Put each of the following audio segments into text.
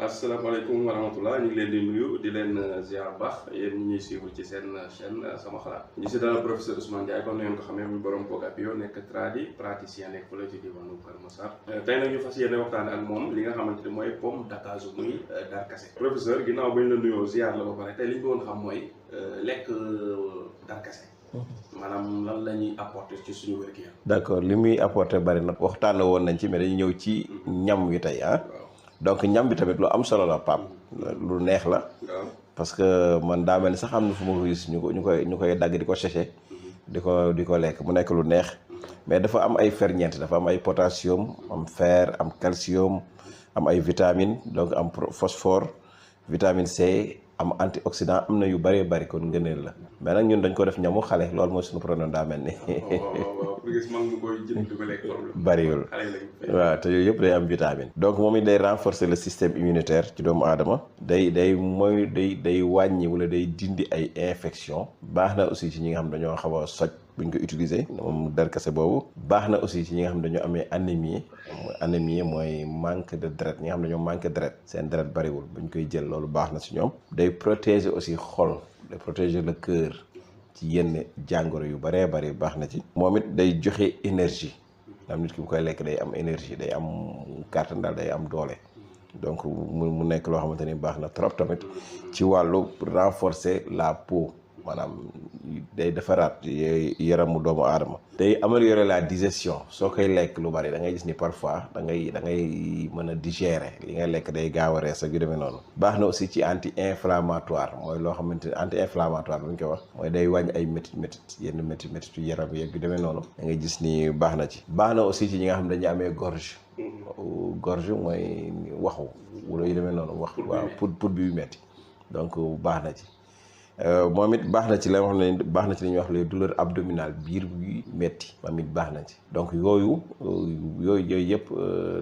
asalaamaaleykum wa rahmatulah ñu ngi leen di nuyu di leen ziar baax yéen ñi ñuy suivre ci seen chaîne sama xalaat ñu si dalal professeur Ousmane Ndiaye comme ni ngeen ko xamee muy borom Pog Apio nekk praticien nekk fële ci diwaanu Kër Massar tey nag ñu fas yéene waxtaan ak moom li nga xamante ni mooy pomme d'acajou muy darkase. professeur ginnaaw bañ la nuyoo ziar la ba pare tey li ñu bëggoon xam mooy lekk darkase maanaam lan la ñuy apporter ci suñu wér-gu-yaram. d'accord li muy apporter bari na waxtaan woon nañ ci mais dañuy ñëw ci ñam wi tey donc ñam bi tamit lu am solo la Pape lu neex la parce que man daa mel ni sax am na fu ma ko gis ñu koy dagg di ko séché di ko lekk mu nekk lu neex mais dafa am ay ferñeent dafa am ay potassium am fer am calcium am ay vitamine donc am phosphore vitamine C am antioxydant am na yu bëree bëri kon ngëneel la mais nag ñun dañ ko def ñamu xale loolu mooy suñu problème daa mel ni bëriwul waaw te yooyu yëpp day am vitamine donc moom it day renforcer le système immunitaire ci doomu aadama day wàññi wala day dindi ay infection baax na aussi ci ñi nga xam dañoo xaw a soj buñ ko utiliser moom darkase boobu baax na aussi ci ñi nga xam dañoo amee anémie mooy manque de deret ñi nga xam dañoo manqué deret seen deret bariwul buñ koy jël loolu baax na ci ñoom day protéger aussi xol day protéger le cœur ci yenn jàngoro yu bëree bëri baax na ci moom it day joxe énergie am nit ki bu koy lekk day am énergie day am kàttan daal day am doole donc mu nekk loo xamante ni baax na trop tamit ci wàllu renforcer la peau maanaam day defaraat yaramu doomu aadama day améliorer la digestion soo koy lekk lu bari da ngay gis ni parfois da ngay mën a digérer li nga lekk day gaaw a rees ak yu demee noonu baax na aussi ci anti inflammatoire mooy loo xamante ni anti inflammatoire bu ñu koy wax mooy day wàññi ay métit yenn métit yu yaram yeeg yu demee noonu da ngay gis ni baax na ci baax na aussi ci ñi nga xam dañuy amee gorge mooy waxu wala yu demee noonu wax waaw put bi yu metti donc baax na ci moom it baax na ci la wax ne baax na ci li ñuy wax les douleurs abdominales biir buy metti moom it baax na ci donc yooyu yëpp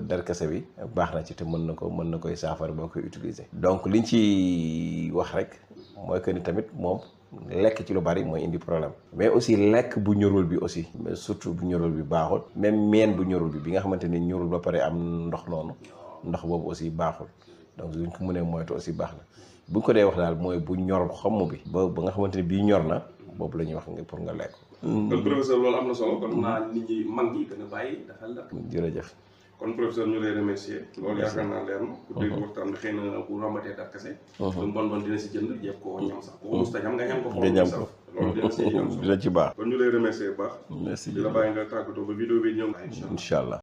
darkase bi baax na ci te mën na koy saafara boo koy utiliser. donc liñ ci wax rek mooy que ni tamit moom lekk ci lu bari mooy indi problème mais aussi lekk bu ñorul bi aussi mais surtout bu ñorul bi baaxul même meen bu ñorul bi nga xamante ni ñorul ba pare am ndox noonu ndox boobu aussi baaxul donc suñ ko mënee moytu aussi baax na. bu ñu ko dee wax daal mooy bu ñor xomm bi ba nga xamante ni bii ñor na boobu la ñuy wax nga pour nga lekk. kon professeur loolu am na solo kon naa nit ñi mag ñi gën a bàyyi dafa la. jërëjëf. kon professeur ñu lay remercier. loolu yaakaar naa leer na. ku dégg waxtaan bi xëy na bu rombatee darkase. lu bon dina si jënd jéem koo ñam sax ku musta ñam nga ñam ko. nga ñam ko loolu dina ci baax. kon ñu lay remercier bu baax. merci di la bàyyi nga tàggatoo ba vidéo bi ñëw. incha allah.